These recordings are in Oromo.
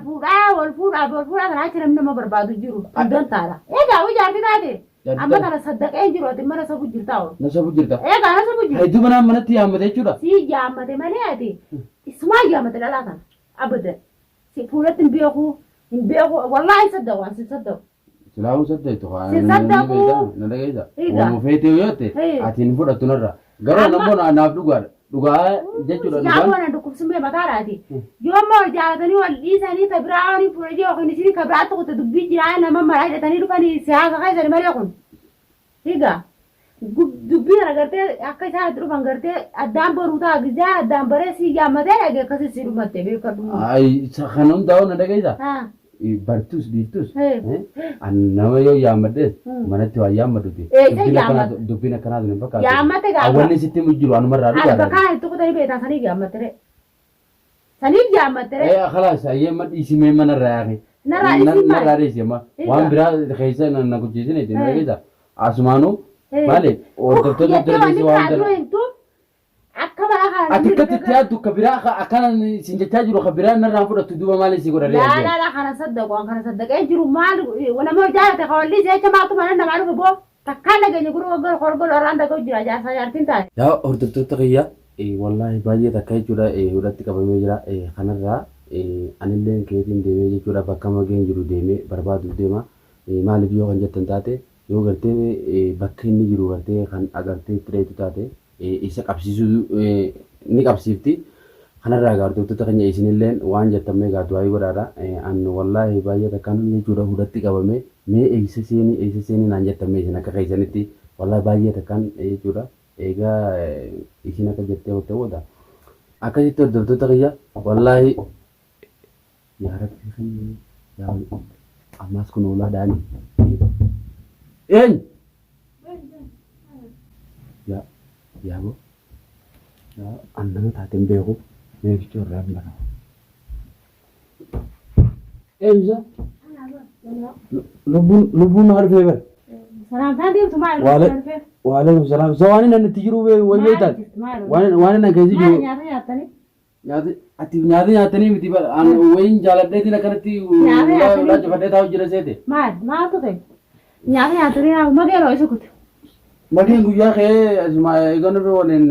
fuudhaa wal fuudhaa wal fuudhaa kanaa achi namni nama barbaadu jiru. Hundaan taala. Egaa hoo jaartii taate. Jaartii Amma taate. kana saddaqee hin jiru ati mana sabu jirtaa hoo. Na sabu jirta. Egaa na sabu jiru. Hedduu manaan manatti yaammate jechuudha. Sii yaammate malee ati isumaa yaammate dhalaa kana. Abadan. Si fuulatti hin beeku hin beeku wallaahi hin saddaqu an si saddaqu. Silaahuu saddeetu haa Si saddaquu. na dhageessa. Egaa. Waanuma feetee yoo jette Ee. ati hin fudhattu narra. Garuu Amma- nammoo naaf dhugaadha. Dhugaa jechuudha Yaa dhugaan. bona dhukkubsumee mataadhaati. Yoo immoo wal jaalatanii wal dhiisanii ta biraa waliin fuudhanii yookiin isin ka biraatti kutte dubbii jiraa nama maraa hidhatanii dhufanii siyaasa keessani malee kun. Egaa dubbii kana gartee akka isaan itti dhufan gartee addaan baruu ta'a gizaan addaan baree si yaammatee dhage akkasii si dhumatte beekadhu. Ay, isa kan hundaa'u na dhageessa. Haa. Bartus dhiiftus Ee. an nama yoo yaammadhes Hmm. manatti waa yaammadhuti. Ee, isa Dubbiin akkanaa yaammadhu. dubbiin akkanaa sun hin fakkaatu. Yaammatte gaafa. Awwanni sitti himu jiru anumarraa Ani dhugaadha. bakka itti kutanii beektaa saniif yaammatte ree. Saniif yaammatte ree. Ee khalaas ayyee ma dhiisimee manarraa yaaqe. Narraa dhiisii maali? Narraa dhiisi amma Egaa. waan biraa keessa na na guchiisine itti na Ee. dhageessa. Asumaanuu Ee. maali hordoftoota Jettee dura wanni dhiisii waan biraa dura dhala. himtu akka bara kana Ati namni akkatti dhufee itti yaaddu ka biraa ka akkana isin jechaa jiru ka biraa narraan fudhattu duuba maali si godha ree Laa ayyee. laa laa kana saddaqu an kana saddaqee jiru maal nama jaalate ka walli jecha maaltu mana namaa dhufe boo takkaan dhageenye gurra waggal horgol irraan dhaga'u jira jaarsaa jaartiin taate. Yaa hordoftoota kiyya wallaahi baay'ee takka jechuudha hudhatti qabamee jira kanarraa anilleen keetiin deemee jechuudha bakka mageen jiru deemee barbaaduuf deema maaliif yoo kan jettan taate yoo gartee bakka inni jiru gartee kan agartee itti dheetu taate isa qabsiisuu ni qabsiifti. Kanarraa egaa hordoftoota keenya isinilleen waan jettan mee egaa du'aayii godhaadha. An wallaahi baay'ee takkaan jechuudha hudhatti qabame mee eessa seenii eessa seenii naan jettan mee isin akka keessanitti wallaahi baay'ee takkaan jechuudha. Egaa isin akka jettee hotte booda akkasitti hordoftoota kiyya wallaahi yaa rabbii kiyya yaa ammaas kun oolaadhaani. Eenyu? Yaa yaa boo yaa an nama taate hin beeku mee kichoo irraa hin bara. Eenyu lubbuun lubbuun naa dhufee bara. Salaamtaan deemtu maal Waale waalaikum salaam. Isa waan inni itti jiru way beektan. Waan waan inni keessa Maal jiru. nyaata nyaattanii? Nyaata ati nyaata nyaattanii miti bara an wayin jaaladheetiin akkanatti Nyaata nyaattanii ulaa cufadhee taa'u jira seete. Maal maaltu ta'e? Nyaata nyaattanii naa magee yeroo isa kute. Mageen guyyaa kee asuma eeganuu fi waliin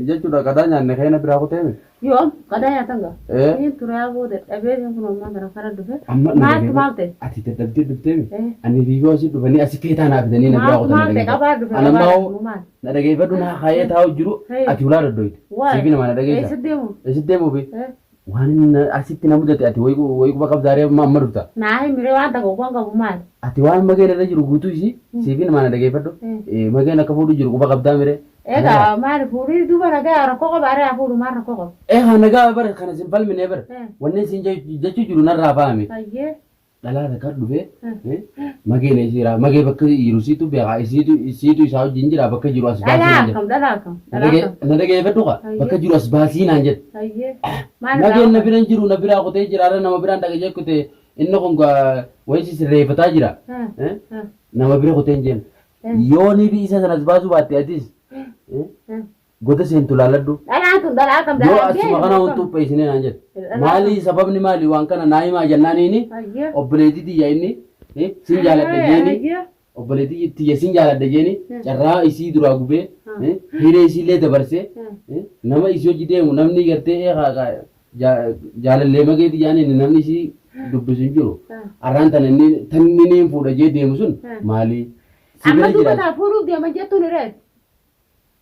jechuudha qadaa nyaanne kee na biraa kutee mi. Yoom qadaa nyaatan gaa? Ee. Niin ture aboo dadhabee niin kun ammaa kana kara dhufe. Amma na Maaltu dhageeffadhu. maal ta'e? Ati dadhabdee dhuftee mi? Ee. Ani fiigoo asii dhufanii asi keetaa naa fidanii na biraa Maaltu kutan na maal ta'e? dhageeffadhu. Qabaa dhufe Ani qabaa ammaa dhufe maal? na dhageeffadhu naa kaayee taa'u jiru Hey. ati ulaa dhodhoyte. Waay. Siifi nama na dhageessa. Eessa deemu? Eessa deemuufi? Eh. Waan inni asitti na mudate ati wayi wayi quba qabdaaree amma amma dhufta. Naa himire waan takka quban qabu maali? Ati waan mageen irra jiru guutuu isii siifi nama na dhageeffadhu. Eh. Eh, Mageen akka fuudhu jiru quba qabdaa mire. Egaa maali fuudhii duuba nagaa rakkoo qaba aree haa fuudhu maal rakkoo qaba? Eh haa nagaa bara kana sin falmine bara. Eh. Wanni sin jechuu jiru narraa fahame. Hayyee. Dhalaa takka dhufee mageen eessa jira magee bakka jiru siitu beeka isiitu isiitu isaa wajjin jira bakka jiru as baasii Dhalaa naan jedhe. akkam dhalaa akkam dhalaa akkam. Na dhageeffadhu kaa Hayyee. bakka jiru as baasii naan jedhe. Hayyee. Maal Mageen na irraa bira hin jiru na biraa kutee jira irra nama biraan dhaqa jee kutee inni kun gaa wayii si sirreeffataa jira. Eh. Eh? Eh. Nama bira kutee hin jeen. Eh. Yoo ni fi isa sana as baasuu baatte atis eh, Eh. goda seentu laaladhu. Dhalaan tun dhalaa akkam Yoo dhalaa asuma kana wantu upheessinee naan jedhe. Dhalaa Maali sababni maali waan kana naa himaa jennaaniini Hayyee. obboleettii tiyya inni eh, sin jaaladha jeeni Hayyee. obboleettii tiyya sin jaaladha jeeni carraa isii duraa gubee Hmm. eh, hiree isiillee dabarsee Hmm. eh, nama isii hojii deemu namni gartee eh, haa- haa- jaalallee mageeti jaaniin namni isii dubbisu hin jiru. Hmm. Arraan tana inni tanni niin fuudha jee deemu sun Hmm. maali? Si Amma bira duuba jiraata. taa fuudhuuf deeman jettuun ree.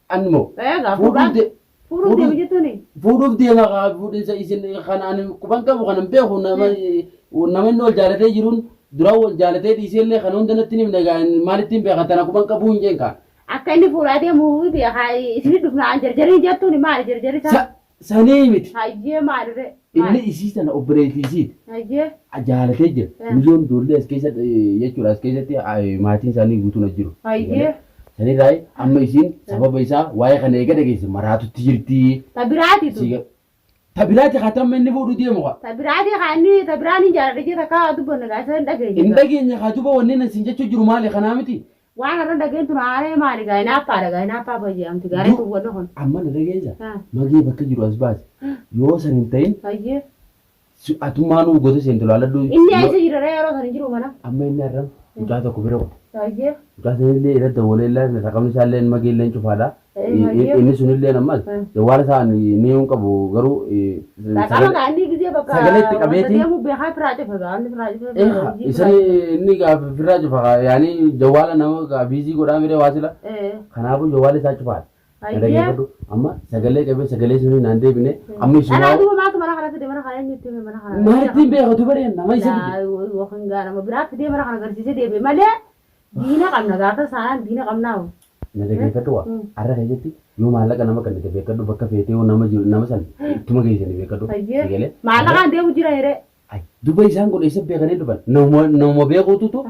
Anni moo? Egaa Fuudhuuf fuudhaan de- fuudhuuf deema jettuuni. Fuudhuuf deema kaa fuudhinsa isin kan ani quban qabu kan hin beeku nama nama inni wal jaalatee jiruun dura wal jaalatee dhiisee illee kan hunda natti hin himne egaa maalitti hin beekan tana quban qabuu hin jeen kaa. Akka inni fuudhaa deemu beekaa isin dhufna an jarjarii jettuuni maali jarjarri isaa? Sa- Sanii miti. Hayyee maaliree? Inni isii sana obboleettii isiiti. Hayyee. Jaalatee jira. Eh. Mijoon ijoollee as keessa jechuudha as keessatti maatiin isaanii guutuun as jiru. Hayyee. Sanirraa amma isiin sababa isaa waa'ee kana eega dhageesse maraatutti jirti. Ta biraati tun. Ta biraati haa tamma inni fuudhuu deemu kaa. Ta biraati haa inni ta biraan hin jaaladha jee takka dubbanne gaa isa hin dhageenye. Hin dhageenye haa duba wanneen isin jechuu jiru maali kanaa miti. Waan har'a dhageen tun haaree maali gaa hinaaffaadha gaa hinaaffaa fayyadamti gaaree tun wanni kun. Amma na dhageessa Ha. magee bakka jiru as baase yoo san hin ta'in Hayyee. Atummaanuu gosa seentu laaladhu. Inni eessa jira ree yeroo sana hin jiru mana? Amma inni har'a mucaa tokko bira qote. Baay'ee. Mucaa sanillee irra dawwalee illee raqamni isaallee mageellee cufaadha. Baay'ee. Inni sunillee ammas jawwaala isaa ni hin qabu garuu Raqama gaa inni gisee bakka sagalee itti wanta qabeeti. deemu beekaa firaa cufa gaa inni firaa cufa. Isan inni gaafa firraa cufa yaani jawwaala nama gaa biizii godhaa miree waa sila. Kanaafuu jawwaala isaa cufaadha. Na Hayyee. dhaggeeffadhu amma sagalee qabee sagalee sunii naan deebine amma Dhalaa isumaa duuba maaltu mana kana fide mana kana eenyu itti hime mana kana. maalittiin beekatu bareen nama isa fide. Yookiin gaa nama biraa fidee mana kana agarsiisee deebi'e malee diina qabna gaafa saanaan diina qabnaa. Na dhaggeeffadhu waa har'a keessatti yoo maallaqa nama kennite beekadhu bakka feetee yoo nama jiru nama san ittuma geessanii beekadhu. Hayyee. Sagalee. Maallaqaan deemu jira hiree. Ay, duba isaan kun eessa beekanii dhufan? Nama beekuututu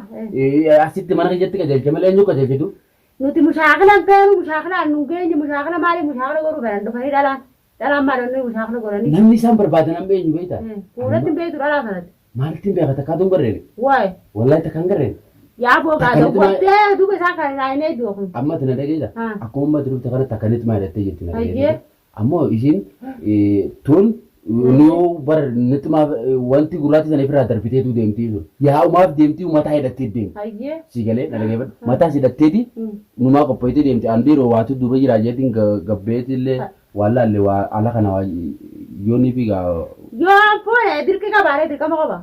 asitti mana keessatti qajeelche malee eenyu qajeelchitu? Nuti mushaakila hin feenu mushaakilaan nu geenye mushaakila maaliif mushaakila godhuu fedhan dhufanii dhalaan dhalaan maal onnee mushaakila godhanii. Namni isaan barbaadan amma eenyu beektaa? Fuulatti hin beektu dhalaa sanatti. Maalittiin beeka takkaatu hin garreene? Waay. Wallahi takka hin garreene. Yaa boogaa Takka nitti dawwattee duuba isaan kan ilaalinee jiru. Amma ati na dhageessa? Ah. Akkuma amma ati dhufte kana takka nitti maa hidhattee jirti na Hayyee. dhageessa. Ammoo isiin tun nuu bar nitti maa wanti gurraatti sana ofirraa darbiteetu deemtii sun. Yaa'umaaf deemtii mataa hidhattee deemti. Hayyee. Si galee na dhageeffadhu. Mataas hidhatteeti numaa qopheessitee deemti. An dhiiroo waatu duuba jira jeetiin gabbeeti illee waan laalle waa ala kana waa yoonii fi gaa Yoo fuune dirqi qabaaree dirqama qaba.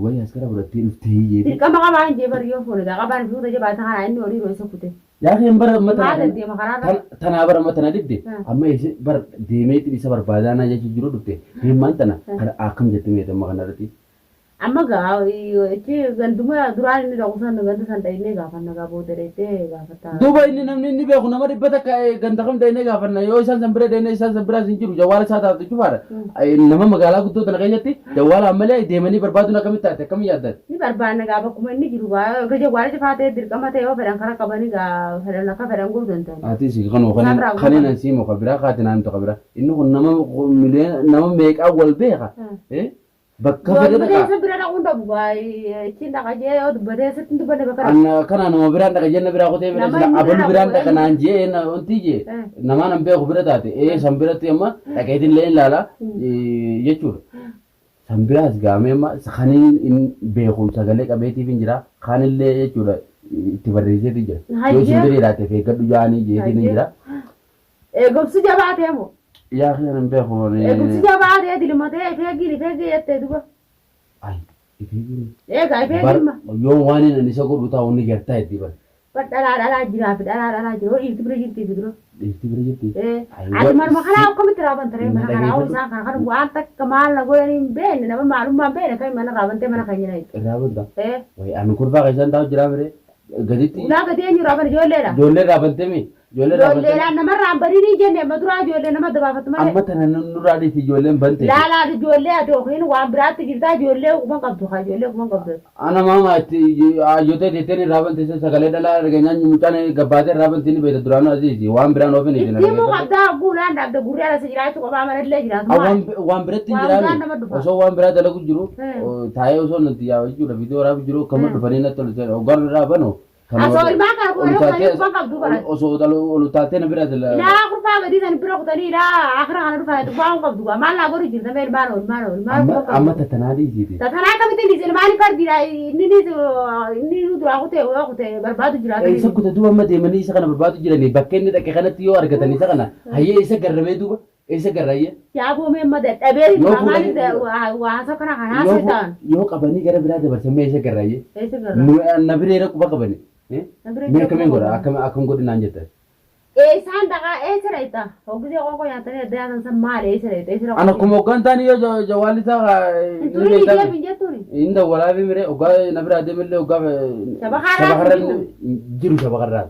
wayi askara fudhattee dhuftee jeeti. Dirqama qabaa hin jee bari yoo fuune gaa qabaan fuute jabaata kana inni olii isa kute. Yaa keen bara amma Maal tana deema karaarra? tanaa bara amma tana dhibde amma isi bar deemeetiin isa barbaadaa naa jechuu jiru dhufte himmaan tana kana akkam jettee meeta amma kanarratti. Amma gaa ichi ganduma duraan inni dhaqu san ganda san dhahinee gaafanna gaa booda dheettee gaafatta. Duuba inni namni inni beeku nama 100 ganda kam dhahine gaafanna yoo isaan san bira dhahine isaan san biraas hin jiru jawwaala isaa taatu cufaadha. Nama magaalaa guddoo tana keessatti jawwaala malee deemanii barbaaduun akkamitti taate akkamiin yaaddaati? Ni barbaanna gaa bakkuma inni jiru gaa gaja waala cufaa ta'e dirqama ta'e yoo fedhan kara qabanii gaa fedhan akka fedhan godhuu danda'an. Atis kanuma Isaan kanneen an siimo ka biraa kaati naan ka biraa inni kun nama miliyoona nama meeqaa wal beeka bakka fedhe Yoo dhaqa. isa bira dhaquun dhabu gaa ittiin dhaqa jee yoo dubbatee sitti hin dubbanne bakka dhaqa. An kana nama biraan dhaqa jenna biraa kutee bira Nama sila inni abalu bira biraan dhaqu dhaqa naan jee na wanti jee Eh. namaan an beeku bira taate san biratti amma dhaqeetiin illee ilaala jechuudha. San biraas gaamee amma kaniin hin beeku sagalee qabeetiif hin jira kaanillee jechuudha itti barreesseetu jira. Yoo isin Hayyee. bira jiraate eeggadhu jaanii jeetiin hin Hayyee. jira. Eegumsi jabaa ta'e moo? Yaa kan hin beeku. Eegumsi jabaa ta'e dilma ta'e ifeegiin ifeegii jettee duba. Ay, ifeegiin. Eegaa ifeegiin ma? Yoo waan inni isa godhu taa'u ni gartaa itti bara. Bar dhalaa dhalaa jiraa fi dhalaa dhalaa jira. Hoo dhiirti bira jirti fi dura. Dhiirti bira jirti. Ati marma kanaa akkamitti raaban taree mana kanaa hoo isaan kana kan waan takka maal na godhanii hin beekne nama maalummaa hin beekne kan mana raabantee mana keenya na jechuudha. Raabanta. Wayi ani kurfaa keessan taa'u jiraa mire gaditti. Ulaa gadi eenyu raaban ijoolleedha. Ijoollee raabantee mi? Ijoollee raabantee. Ijoolleedhaan namarraan badii ni jenne amma duraa ijoollee nama dabaafattu malee. Amma tana nurraa dhiisi ijoolleen bante. Laalaa ijoollee ati yookiin waan biraatti jirtaa ijoollee quban qabdu haa ijoollee quban qabdu. Ana maama itti ayyotee teetteen irraa bante sagalee dhalaa arganyaan mucaan gabbaatee irraa bante ni beekta duraanuu asiisi waan biraan oofin isin Itti himuu qabdaa guulaan dhaabde gurri ala si jiraachuu qabaa manallee jiraatu maali? Waan biratti hin Waan biraan jiraame nama dhufa. osoo waan biraa dalagu jiru taa'ee osoo nuti yaa jechuudha viidiyoo waraabu jiru akkama dhufanii natti ol seenu hoggaan irraa banu Osoo ilmaan kana fuudhanii kutanii quban qabdu baran. Osoo ol taatee na bira Ilaa kurfaa gadii san bira kutanii ilaa akira kana dhufan dhugaa hin qabdu. Maal naa godhu jirta mee ilmaan ilmaan ilmaan quban qabdu. Amma tatanaa dhiisiiti. Tatanaa akkamitti dhiise ilmaan fardiidha inni inni nu duraa kutee yoo kutee barbaadu jiraata. Isa kute duuba amma deemanii isa kana barbaadu jiranii bakka inni dhaqe kanatti yoo argatan isa kana hayyee isa garramee duuba isa garrayyee. Yaa boomee amma dadhabee Yoo maaliif fuudhanii- waa haasoo kana kan haasoo ta'an. Yoo qabanii gara biraa dabarsan mee isa garrayyee. Eessa garra? Na bireera quba qabani. Na biree Mee akkamiin quba godha qaban. akkam godhi naan jettan. Eessaan dhaqaa eessa dhaqxa? Hoggisee qoonqoo nyaatanii adda nyaatan san maal eessa dhaqxa? Eessa dhaqxa? Ana akkuma hoggaan taani yoo jawwaalli isaa ni Turii beektaa. deebi hin jettuuni. Inni dawwalaa fi miree hoggaa na biraa deemillee hoggaa Shabakarraa shabakarra jiru. jiru shabakarraa.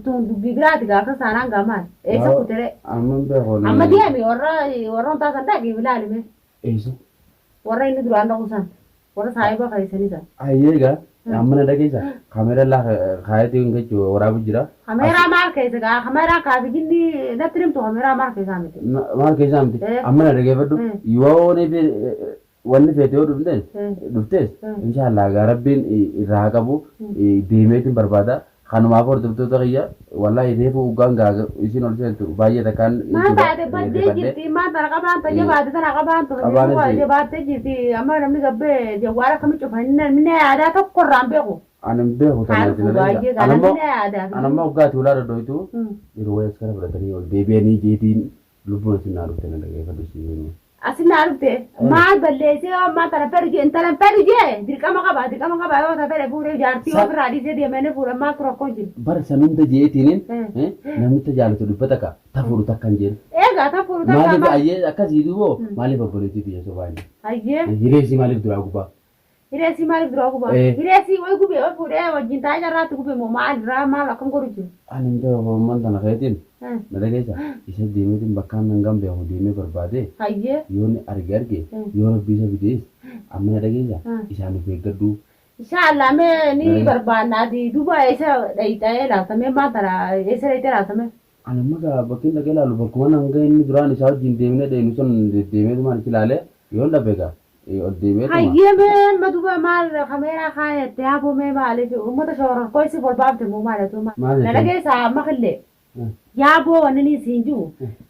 Tun dubbii biraati gaafa saanaan gaa maal? Eessa kutere? Amma hin beeku. Amma deemi warra warra hundaa san dhaqi ilaalime. Eessa? Warra inni duraan dhaqu san. Warra saahiba keessanii san. Ayyee egaa amma na dhageessa kaameeraa laa kaayatiin jechuun waraabu jira. Kameeraa maal keessa gaa? Kameeraa kaafi jinni natti himtu kameeraa maal keessaa miti? Maal keessaa miti? Amma na dhageeffadhu yoo ni wanni feete yoo dhufteen dhuftees inshaallah gaa rabbiin irraa haa qabu deemeetiin barbaada. Kanumaaf hordoftoota kiyya wallaahi reefu uggaan gaa isiin ol seentu baay'ee takkaan Maal jechuudha taate baddee rifadhe. jirti maal tana qabaan ta jabaate tana qabaan tun Qabaan itti. jabaattee jirti amma namni gabbee jawwaara akkami cufa namni yaadaa tokko irraa hin beeku. Ani hin beeku tana Haala itti na baay'ee dhageessa. gaa Anammoo namni yaadaa. anammoo uggaati ulaa dhodhooytu yeroo wayii askara fudhatanii ol deebi'anii jeetiin lubbuun isin naa dhufte na dhageeffadhu si jennu. Asin naa dhufte maal balleessee ammaa tana fedhu jee intalan fedhu jee dirqama qaba dirqama qaba yoo ta fedhe fuudhee jaartii ofirraa dhiisee deemanii fuudhan maaltu rakkoo jiru. Bara san hunda jeetiinin namni jaalatu dhibba takka ta fuudhu takka hin jeen. Egaa ta fuudhu takka Maaliif amma. ayyee akkasii duuboo maaliif obboleettii tiyya sobaa inni? Ayyee. Hireesii maaliif duraa gubaa? Hireesii maaliif duraa gubaa? Hireesii wayi gubee wayi fuudhee wajjin taa'ee carraatti gubee moo maal irraa maal akkam godhu jiru? Ani hin beeku amman tana keetiin na dhageessa isa deemeetiin bakkaan hangan beeku deemee barbaade Hayyee. yoo inni arge arge yoo rabbi isa fidees amma na dhageessa isaan of eeggadhu. Inshallah mee ni barbaanna ati duuba eessa dhayxee laaltamee maal tana eessa dhayxee laaltamee? Ani amma gaa bakki dhaqee ilaalu bakkuma hanga inni duraan isaa wajjin deemnee deemnu sun deddeemeetumaan itti ilaalee yoon dhabe gaa ol deemeetuma. Hayyee mee amma duuba maal kameeraa kaayatte yaaboo mee maaliif uummata shororkoo isii ol baafte moo maal atu Maal na jettee? dhageessa amma killee yaaboo wanni ni siin jiru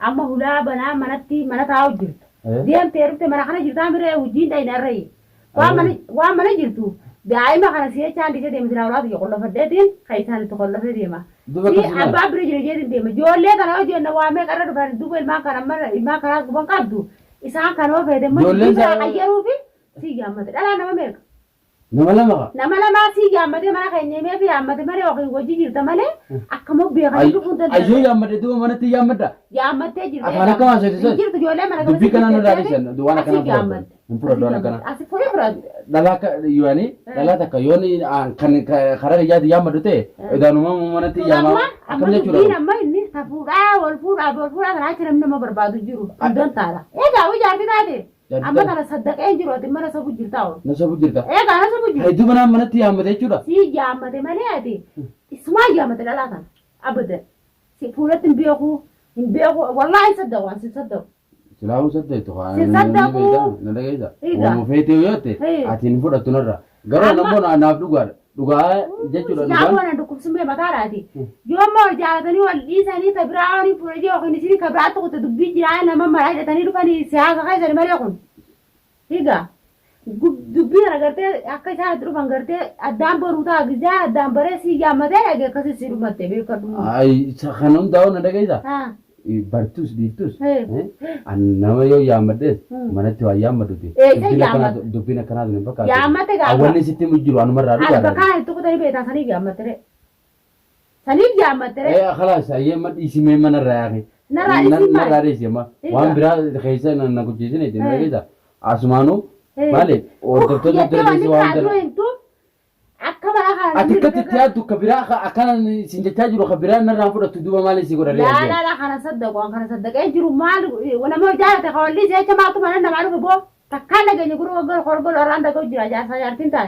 amma hulaa banaa manatti mana taa'u jirtu. Deemtee dhufte mana kana jirtaa miree hojiin dhayina irra waan mana jirtu daa'ima kana si'echaan dhiisee deema silaa ulaatu qollofadheetiin kan isaan itti qollofee deema. Duuba Si akkasuma. abbaa bira jira jeetiin deema. Ijoollee kana hojii na waamee qarra dhufan duuba ilmaan kana amma ilmaan kanaas guban qabdu isaan kan hoo feete immoo Ijoolleen dubbii biraa isaa- qayyaruu fi si yaammate. Dhalaa nama meeqa? Nama lama kaa. Nama lamaa si yaammate mana keenya himee fi yaammate malee yookiin hojii jirta malee akkama beekanii dhufuu hin Ayyoo danda'an. yaammadhe duuba manatti yaammadha. Yaammattee jirta. Afaan akkam haasofte Hin jirtu ijoollee mana Dubbii kanaan nurraa dhiisan waan akkanaa fudhadhu. Hin fudhadhu waan akkanaa. Asi fuudhee fudhadhu. Dhalaa akka yooni dhalaa takka yooni kan karaa kiyyaatti yaammadhu ta'e edaanuma manatti yaama Amma akkam amma dubbiin jechuudha. amma inni ta fuudhaa wal fuudhaa wal fuudhaa kana achi namni nama barbaadu jiru hin dantaadha. Egaa hojii jaartii taate Jaartii amma taate. kana saddaqee hin jiru ati mana sabu jirtaa ol. Na sabu jirta. Egaa na sabu jirta. Hedduu manaan manatti yaammate jechuudha. Si yaammate malee ati isumaa yaammate dhalaa kana abadan. Si fuulatti hin beeku hin beeku wallaahi hin saddaqu an si saddaqu. Silaahuu saddeetu haa. Si saddaqu. Na dhageessa. Egaa. Waanuma feetee yoo ta'e Ee. ati hin fudhattu narra. Garuu Amma- nammoo naaf dhugaadha. Dhugaa jechuudha Silaafuu dhugaan. ana dhukkubsumee mataadhaati. Yoo immoo wal jaalatanii wal dhiisanii ta biraa waliin fuudhanii yookiin isin ka biraatti kutte dubbii jiraa nama maraa hidhatanii dhufanii siyaasa keessan malee kun. Egaa dubbii kana gartee akka isaan itti dhufan gartee addaan boruu ta'a gizaan addaan baree si yaammatee dhage akkasii si dhumatte beekadhu. Ay kan hundaa'u na dhageessa. Haa. Bartus dhiiftus Ee. ani nama yoo yaammadhes manatti waa yaammaduti. Ee, isa Dubbiin akkanaa yaammadhu. dubbiin akkanaa sun hin fakkaatu. Yaammatte gaafa. Awwanni sitti himu jiru anumarraa As dhugaadha. bakka itti kutanii beektaa saniif yaammatte ree. Saniif yaammatte ree. Ee khalaas ayyee ma dhiisimee manarraa yaaqe. Narraa dhiisii maali? Narraa dhiisi amma Egaa. waan biraa keessa na guddisine itti na dhageessa. Asumaanuu Ee. maali hordoftoota Jettee dura wanni dhiisi waan biraa dura kana. himtu akka bara kana Ati namni akkatti dhufee itti yaaddu ka biraa akkana isin jechaa jiru ka biraa narraa fudhattu duuba maali si godha ree? Laa laa laa kana saddaqu an kana saddaqee jiru maal nama jaalate ka walli jecha maaltu mana namaa dhufe boo takkaan dhageenya gurra waggal horgol irraan dhaga'u jira jaarsaa jaartiin taane.